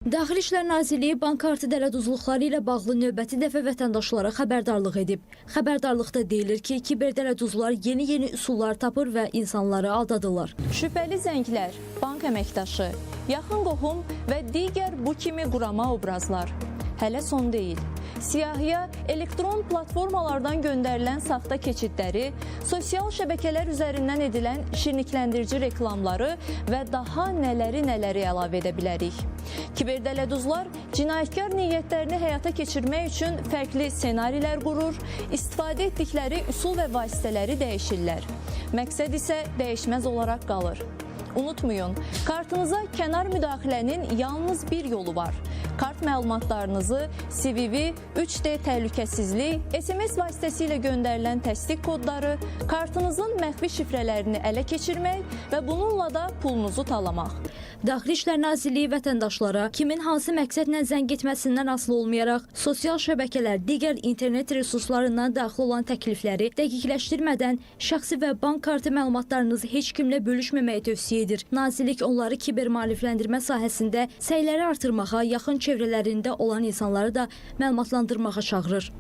Daxili İşlər Nazirliyi bank kartı dələduzluqları ilə bağlı növbəti dəfə vətəndaşlara xəbərdarlıq edib. Xəbərdarlıqda deyilir ki, kiber dələduzlar yeni-yeni üsullar tapır və insanları aldadırlar. Şübhəli zənglər, bank əməkdaşı, yaxın qohum və digər bu kimi qurama obrazlar. Hələ son deyil. Siyahıya elektron platformalardan göndərilən saxta keçidləri, sosial şəbəkələr üzərindən edilən şirnikləndirici reklamları və daha nələri nələri əlavə edə bilərik. Kiber dələduzlar cinayətkar niyyətlərini həyata keçirmək üçün fərqli ssenarilər qurur, istifadə etdikləri üsul və vasitələri dəyişirlər. Məqsəd isə dəyişməz olaraq qalır. Unutmayın, kartınıza kənar müdaxilənin yalnız bir yolu var. Kart məlumatlarınızı CVV, 3D təhlükəsizlik, SMS vasitəsilə göndərilən təsdiq kodları, kartınızın məxfi şifrələrini ələ keçirmək və bununla da pulunuzu talamaq. Daxili İşlər Nazirliyi vətəndaşlara kimin hansı məqsədlə zəng etməsindən asılı olmayaraq sosial şəbəkələr, digər internet resurslarından daxil olan təklifləri dəqiqləşdirmədən şəxsi və bank kartı məlumatlarınızı heç kimlə bölüşməməyi tövsiyə edir. Nazirlik onları kiber maarifləndirmə sahəsində səyləri artırmağa, yaxın çevrələrində olan insanları da məlumatlandırmağa çağırır.